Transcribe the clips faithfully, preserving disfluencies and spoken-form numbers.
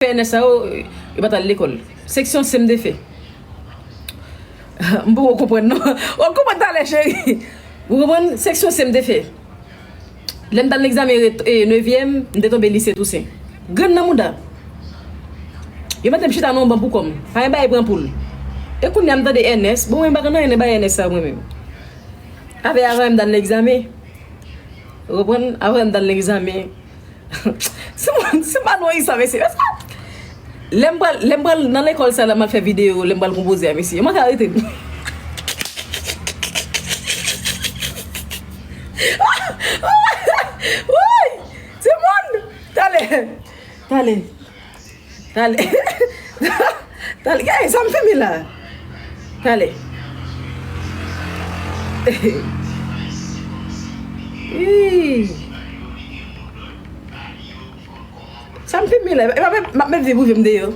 fè N S sa yo, yo pa t al lekòl. Seksyon C m te fè. M poko konprann non. W ap konprann talè, cheri. Ou konprann? Seksyon C m te fè. Lè m t al nan egzamen ret-, e, nevyèm, m te tonbe lise Tousen. Grenn nan mouda. Yo mete m chita nan yon ban pou kò m. Pa gen bagay pran poul. E kounye a m tande N S. Bon, mwen pa konn anyen nan bagay N S sa mwen menm. Avè avan m t al nan egzamen. Ou konprann? Avan m t al nan egzamen. Se mwen, se pa nou sa, mesye. Lè m pral, lè m pral nan lekòl sa la, m al fè videyo, lè m pral konpoze a, mesye. Yo manke arete m. Woy! Timoun! Talè! Talè! Talè! Talè! Gade sa m filme la! Talè! Ih. Sa m filme la, e pa m ap met vi prive m deyò.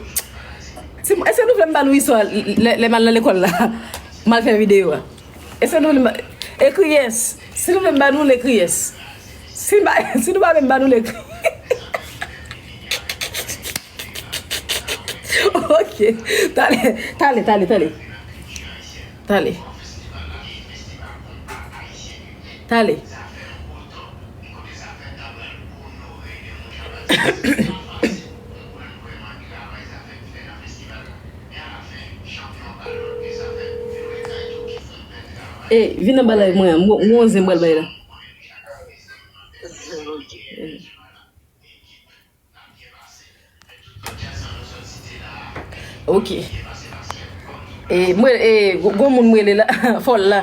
Si, èske nou vle m ba nou istwa lè, lè m al nan lekòl la? M al fè videyo a. Èske nou vle m ba, ekri yes. Si nou vle m ba nou l, ekri yes. Si m ba, si nou pa vle m ba nou l, ekri. Ok. Talè, talè, talè, talè. Talè. Talè. Ey, vin anba live mwen an. M gon, m gon zen m pral bay la. Ok. E, mwen, e, gon, gon moun m rele la, fò l la.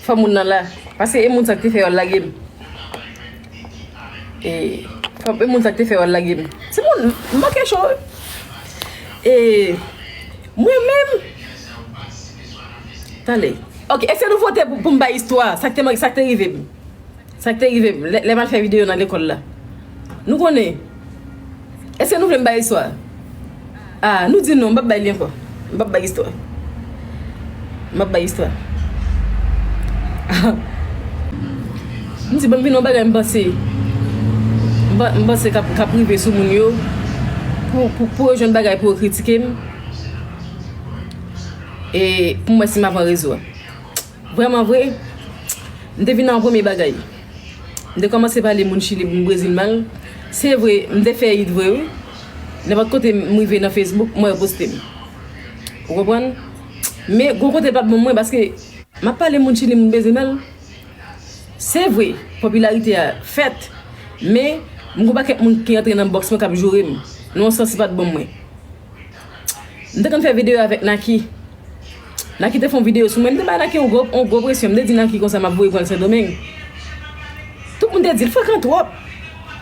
Fò moun nan la. Paske e moun sa k te fè yo al lage m. E, fò, e moun sa k te fè yo al lage m. Timoun, m manke cho wi. E, mwen menm. Talè. Ok, èske nou vote pou, pou m bay istwa? Sa k te, sa k te rive m? Sa k te rive m lè, lè m al fè videyo nan lekòl la? Nou konnen. Èske nou vle m bay istwa a? Ah, nou di non, m p ap bay li ankò. M p ap bay istwa. M p ap bay istwa. M di, ban m vin yon bagay m panse. M pa, m panse k ap, k ap rive sou moun yo. Pou, pou, pou yo jwenn bagay pou yo kritike m. E pou m wè si m ap an rezo a. Vrèman vre, m te vin nan yon premye bagay. M te kòmanse pale moun Chili, moun Brezil mal. Se vre, m te fè it vre wi. Nenpòt kote m rive nan Facebook, m wè yo poste m. Ou konprann? Men, gon kote l pa t bon mwen, paske m ap pale moun Chili, moun Brezil mal. Se vre, popilarite a fèt, men m gon pakèt moun ki rantre nan bòks mwen k ap joure m. Nan yon sans, li pa t bon mwen. M te konn fè videyo avèk Naki. Naki te fè yon videyo sou mwen. M te bay Naki yon gwo, yon gwo presyon. M te di Naki konsa m ap voye pran l Sendomeng. Tout moun te di l frekan twòp.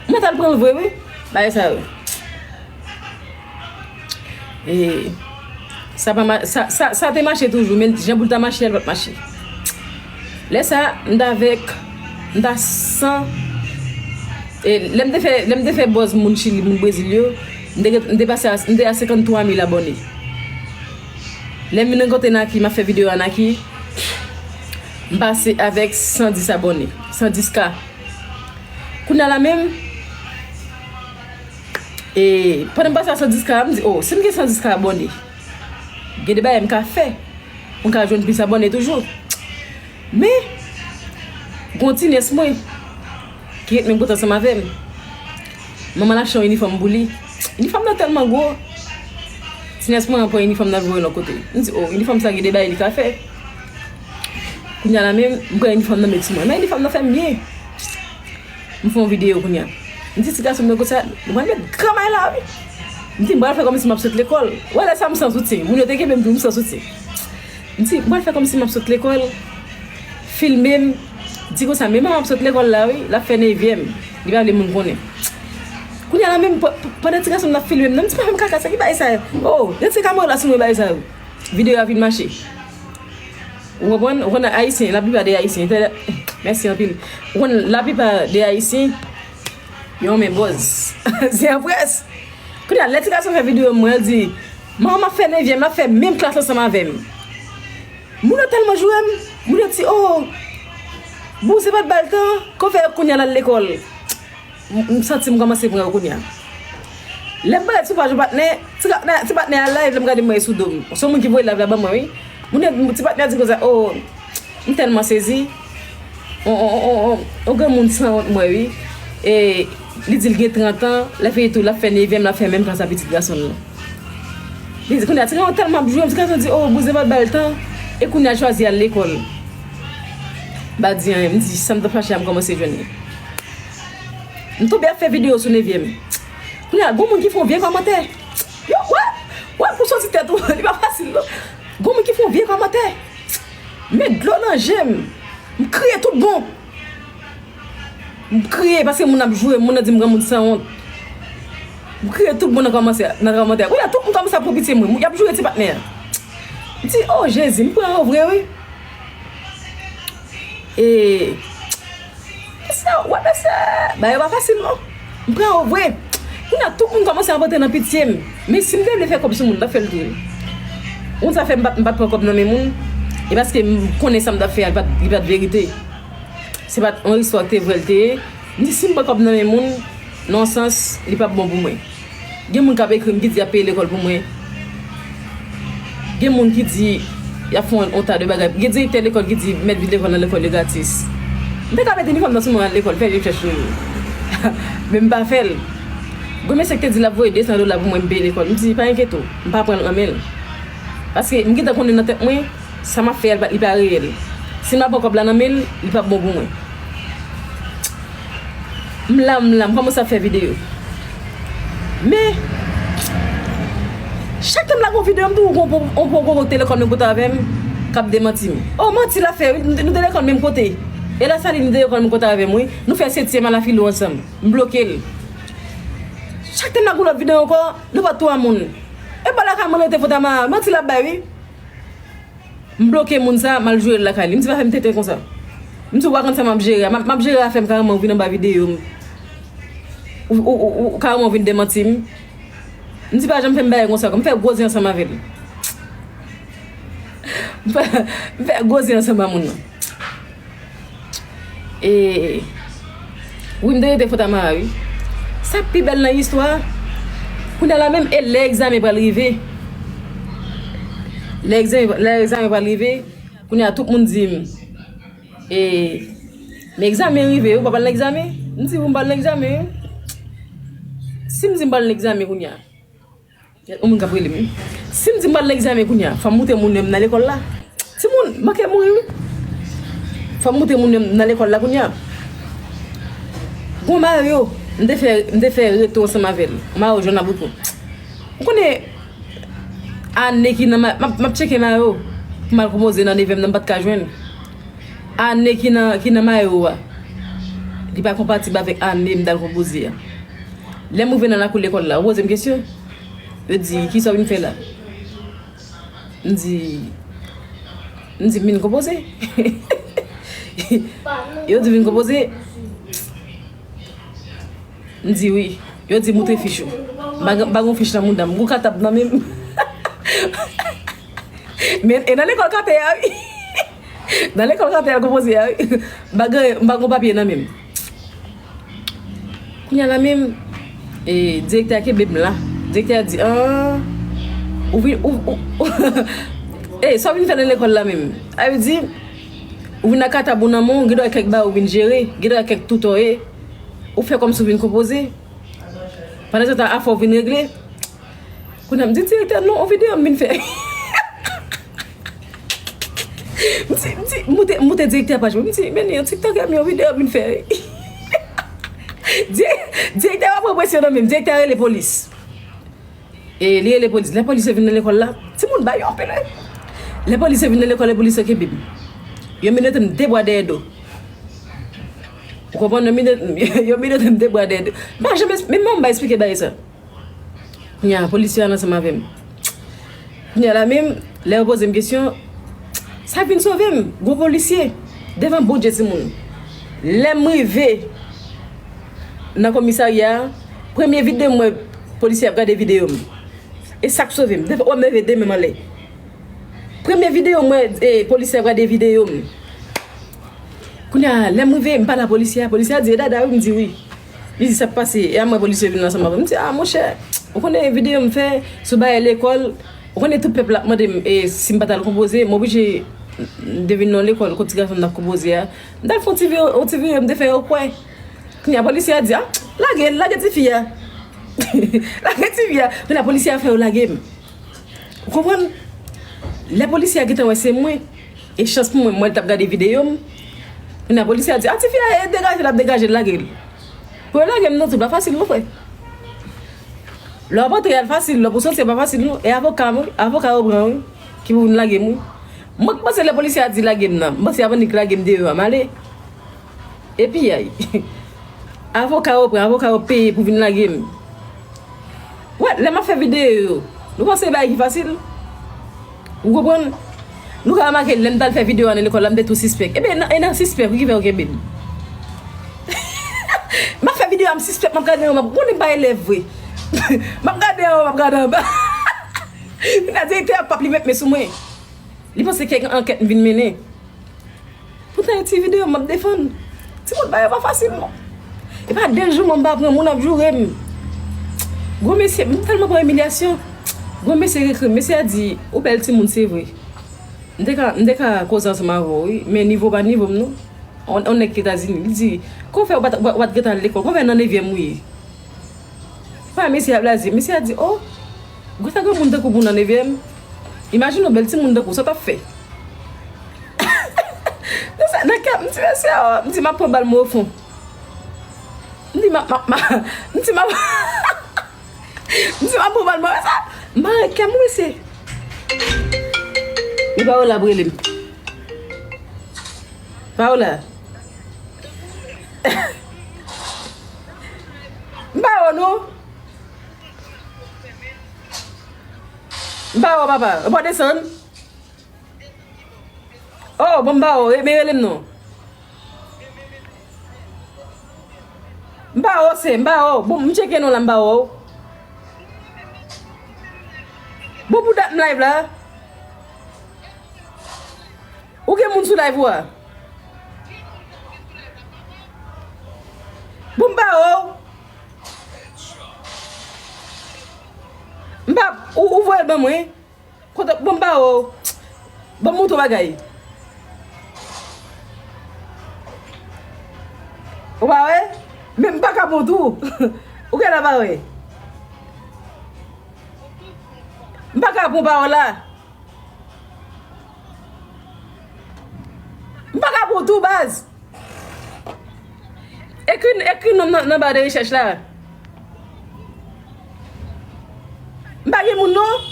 Mwen t al pran l vre wi. Bagay sa yo. E sa pa ma-, sa, sa, sa te mache toujou, men jan pou l ta mache a, li pa t mache. Lè sa, m t avèk, m t a san, e lè m te fè, lè m te fè buzz moun Chili, moun Brezil yo, m te, m te pase a, m te a senkanntwa mil abòne. Lè m vin rankontre Naki, m ap fè videyo a Naki, m pase avèk san dis abòne, san dis K. Kounye a la menm, e pandan m pase a san dis K a, m di, oh, si m gen san dis K abòne, gen de bagay m ka fè. Mwen ka jwenn plis abòne toujou. Men, gon ti nès mwen ki ret menm kote ansanm avè m. Manman l achte yon inifòm pou li. Inifòm nan tèlman gwo. Ti nès mwen an pran inifòm nan voye l yon kote. M di, oh, inifòm sa gen de bagay li ka fè. Kounye a la menm, m pran inifòm nan met sou mwen. Men inifòm nan fè m byen. M fè yon videyo kounye a. M di ti gason m nan konsa, nou pral met granmay la wi. M di m pral fè kòmsi m ap sot lekòl. Wè lè sa m san soutyen. Moun yo te kenbe m tou m san soutyen. M di m pral fè kòmsi m ap sot lekòl. Filme m. Di konsa, men manman m ap sot lekòl la wi. L ap fè nevyèm. Li pa vle moun konnen. Kounye a la menm, pa-, pa-, pandan ti gason m nan ap filme m nan, m di pa fè m kaka sa, ki bagay sa yo? Oh, retire kamera w la sou mwen, bagay sa yo. Videyo a vin mache. Ou konprann? Ou konn ayisyen, laplipa de ayisyen, tè-, mèsi anpil. Ou konn laplipa de ayisyen, yo renmen buzz. Se an près. Kounye a, lè ti gason fè videyo mwen, l di, manman m ap fè nevyèm, l ap fè menm klas ansanm avè m. Moun yo tèlman joure m, moun yo di, oh, bouzen pa t ba l tan, kòfè yo kounye a l al lekòl. M, m santi m kòmanse pran yo kounye a. Lè m parèt sou paj yon patnè, ti patnè, ti patnè a live, lè m gade m wè sou do m. Se yon moun ki voye live la ban mwen, wi. Moun nan, ti patnè a di konsa, oh, m tèlman sezi. On, on, on, on, on granmoun sanwont m wè, wi. E li di l gen trant an, l ap fè tou, l ap fè nevyèm, l ap fè menm klas a pitit gason l lan. Li di, kounye a, ti gason tèlman ap jwe, ti gason di, oh, bouzen pa t ba l tan. E kounye a, l chwazi al lekòl. M pa di anyen, m di, sa m t ap chache a, m kòmanse jwenn li. M tonbe ap fè videyo sou nevyèm. Kounye a, gon moun ki fè yon vye kòmantè. Yo, wè, wè, pou soti tèt ou, li pa fasil, non. Gon moun ki fè yon vye kòmantè. Met dlo nan je m. M kriye tout bon. M kriye paske moun ap joure m, moun nan di m granmoun sanwont. M kriye tout bon nan kòmantè, nan kòmantè. Kounye a, tout moun kòmanse ap pran pitye mwen. Y ap joure ti patnè a. M di, oh, Jezi, m pran yo vre, wi. E, mesye, wè, mesye, bagay yo pa fasil, non. M pran yo vre. Kounye a, tout moun kòmanse ap antre nan pitye m. Men si m te vle fè kòb sou moun, m t ap fè l tou, wi. Ou konn sa fè m pa t, m pa t pran kòb nan men moun? E paske m konnen sa m t ap fè a, li pa t, li pa t verite. Se pa t yon istwa ki te vrè l te ye. M di, si m pran kòb nan men moun, nan yon sans, li p ap bon pou mwen. Gen moun k ap ekri m ki di y ap peye lekòl pou mwen. Gen moun ki di y ap fè yon, yon ta de bagay. Gen direktè lekòl ki di mèt vin lekòl nan lekòl yo gratis. M te ka mete inifòm nan sou mwen al lekòl, fè je m chèch yo. Men m pa fè l. Gwo mesye k te di l ap voye de san dola pou mwen, m peye lekòl. M di, pa enkyete w, m pa pran l nan men l. Paske m gentan konnen nan tèt mwen, sa m ap fè a, li pa, li pa reyèl. Si m pa pran kòb la nan men l, li p ap bon pou mwen. M la, m la, m kòmanse ap fè videyo. Men, chak tan m lage yon videyo, m toujou gon, yon gwo gwo telefòn nan kote avè m, k ap demanti m. Oh, manti l ap fè, wi, nou te lekòl menm kote. E la sa li, nou te lekòl menm kote avè m, wi. Nou fè setyèm a la filo ansanm. M bloke l. Chak tan m lage yon lòt videyo ankò, nou pa t twa moun. E pa lakay mwen rete Fòtamara, manti l ap bay, wi. M bloke moun sa, m al joure l lakay li. M di, pa fè m tenten konsa. M di, ou pa konn sa m ap jere a. M ap, m ap jere afè m, kareman ou vin anba videyo m. Ou, ou, ou, ou kareman ou vin demanti m. M di, pa janm fè m bagay konsa ankò. M fè gwo zen ansanm avè l. M fè, m fè gwo zen ansanm ak moun nan. E, wi, m te rete Fòtamara, wi. Sa k pi bèl nan istwa a, kounye a la menm, e lè egzamen pral rive. Lè egzamen, lè egzamen pral rive, kounye a tout moun di m, e, men egzamen rive, ou pa pral nan egzamen? M di, wi, m pral nan egzamen, wi. Si m di m pral nan egzamen kounye a, yon moun k ap rele m, wi. Si m di m pral nan egzamen kounye a, fò m montre moun yo m nan lekòl la. Timoun, manke mouri, wi. Fò m montre moun yo m nan lekòl la kounye a. Gon mayo, m te fè, m te fè reto ansanm avè l. Mayo jòn aboutou. Ou konnen, Anne ki nan ma-, m ap, m ap tcheke mayo pou m al konpoze nan nevyèm nan, m pa t ka jwenn. Anne ki nan, ki nan mayo a. Li pa konpatib avèk Anne m t al konpoze a. Lè m rive nan lakou lekòl la, yo poze m kesyon. Yo di, kisa w vin fè la? M di, m di, m vin konpoze. Yo di, vin konpoze. M di, wi. Yo di, moutre fich ou. M pa gen, m pa gen fich nan mouda m. M gon katab nan men m. Men, e nan lekòl katè a, wi. Nan lekòl katè a, konpoze a, wi. M pa gen, m pa gen papye nan men m. Kounye a la menm, e, direktè a kenbe m la. Direktè a di, ah, ou vin, ou, ou, e, sa w vin fè nan lekòl la menm? Sa vle di, ou vin ak katab ou nan men w, gen dwa kèk bagay ou vin jere, gen dwa kèk touto ye, ou fè kòmsi w vin konpoze. Pandan se tan, afè w vin regle. Kounye a m di direktè, non, yon videyo m vin fè. M di, m di, m moute, m moute direktè paj mwen. M di, men yon TikTok, yon videyo m vin fè. Di-, direktè pa pran presyon nan men m. Direktè a rele polis. E li rele polis. Lè polis yo vin nan lekòl la, timoun bay yo anpil, wi. Lè polis yo vin nan lekòl, lè polis yo kenbe m. Yo menote m de bra dèyè do. Ou konprann? Yo menote, yo menote m de bra dèyè do. M pa janm, men manman m pa eksplike bagay sa. Kounye a, polisye a ansanm avè m. Kounye a la menm, lè yo poze m kesyon, sa vin sove m, gon polisye, devan Bondye timoun. Lè m rive nan komisarya a, premye videyo m wè polisye ap gade videyo m. E sa k sove m. Devan, wè m leve de men m anlè. Premye videyo m wè, e, polisye ap gade videyo m. Kounye a, lè m rive, m pale a polisye a. Polisye a di, e Dada, wi? M di, wi. Li di, sa k pase? E a mwen polisye vin ansanm avè m. M di, a, monchè, Ou konnen videyo m fè sou bagay lekòl, ou konnen tout pèp la ap mande m e, si m pa t al konpoze, m oblije, m te vin nan lekòl kot ti gason m t ap konpoze a. M t al fè yon ti videyo, yon ti videyo, m te fè yo kwè. Kounye a polisye a di, ah, lage l, lage tifi a. Lage tifi a. Kounye a polisye a fè yo lage m. Ou konprann? Lè polisye a gentan wè se mwen, e chans pou mwen, m wè l t ap gade videyo m. Kounye a polisye a di, ah, tifi a, e degaje l ap degaje l, lage l. Pou yo lage m nan, se pa fasil non, frè. Lè w ap antre a l fasil, lè w pou soti a pa fasil non. E avoka m wi, avoka yo pran wi, ki pou vin lage m wi. Mwen k panse lè polisye a di lage m nan, m panse y ap annik lage m deyò a, m ale. Epi ay. Avoka yo pran, avoka yo peye pou vin lage m. Wè, lè m ap fè videyo yo, nou panse bagay ki fasil? Ou konprann? Nou ka remake lè m t al fè videyo a nan lekòl la, m te tou sispèk. Ebyen, e nan, e nan sispèk wi ki fè yo kenbe m. M ap fè videyo a, m sispèk, m ap gade anba, m konnen m pa elèv vre. M ap gade anba, m ap gade anba. Kounye a direktè a p ap li met men sou mwen. Li panse kèk ankèt m vin mennen. Poutan e ti videyo m ap defann. Timoun bagay yo pa fasil non. E pa de jou m pa pran moun ap joure m. Gwo mesye, m tèlman pran imilyasyon. Gwo mesye ekri m. Mesye a di, ou bèl timoun, se vre. M te ka, m te ka koze ansanm avè w wi, men nivo w pa nivo m non. On, on nèg ki Etazini, li di, kòman w fè ou pa t, ou pa t gentan al lekòl? Kòman w fè nan nevyèm ou ye? Pa mesye a blaze. Mesye a di, oh, gwo sa granmoun tankou w nan nevyèm. Imajine w bèl timoun tankou w, sa w t ap fè? Nan sa, nan kè m, m di, mesye, oh, m di, m ap pran bal mwen o fon. M di, m ap, m ap, m ap, m di, m ap, m di, m ap pran bal mwen, sa, m pa ret kè m, mesye. Li pa wè l ap rele m. Paola. M pa wè w non. M pa wè w, papa. Ou pa desann? Oh, bon, m pa wè w. Men rele m non. M pa wè w, se, m pa wè w. Bon, m tcheke non la, m pa wè w. Bon, pou dat m live la. Ou gen moun sou live ou a? Bon, m pa wè w. M pa, ou, ou voye l ban mwen. Kote, bon, m pa wè w. Ban m montre w bagay. Ou pa wè? Men m pa ka montre w. Ou genlè pa wè. M pa ka pran pawòl la. M pa ka pran tou baz. Ekri, ekri non m nan, nan ba de rechèch la. M pa gen moun non.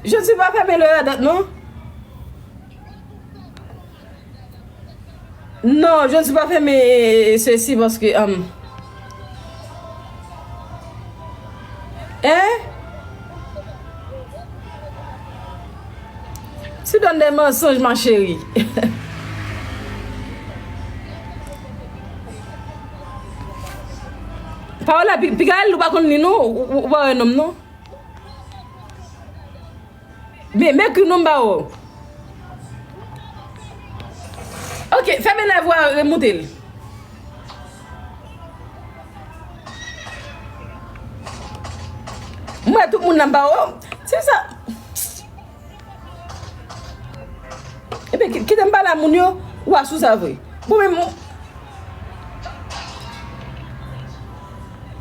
Je ne suis pas fermé le radot non. Non, je ne suis pas fermé ceci parce que, euh, hein? Tu donnes des mensonges, ma chérie. Paola, pi, piga el, ou pa konn li non, ou, ou, ou pa wè nonm non. Men, men ki nonm ba ou. Ok, fèmen live ou a, remoute l. Mwen, tout moun nan ba ou. Se sa. Epi, ki- kite m pale a moun yo, ou a sou sa vre. Bon, men,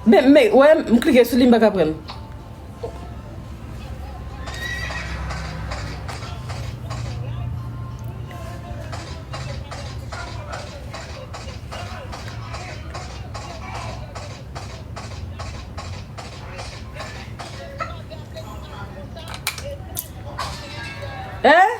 men, men, wè, m klike sou li, m pa ka pran l. Hein?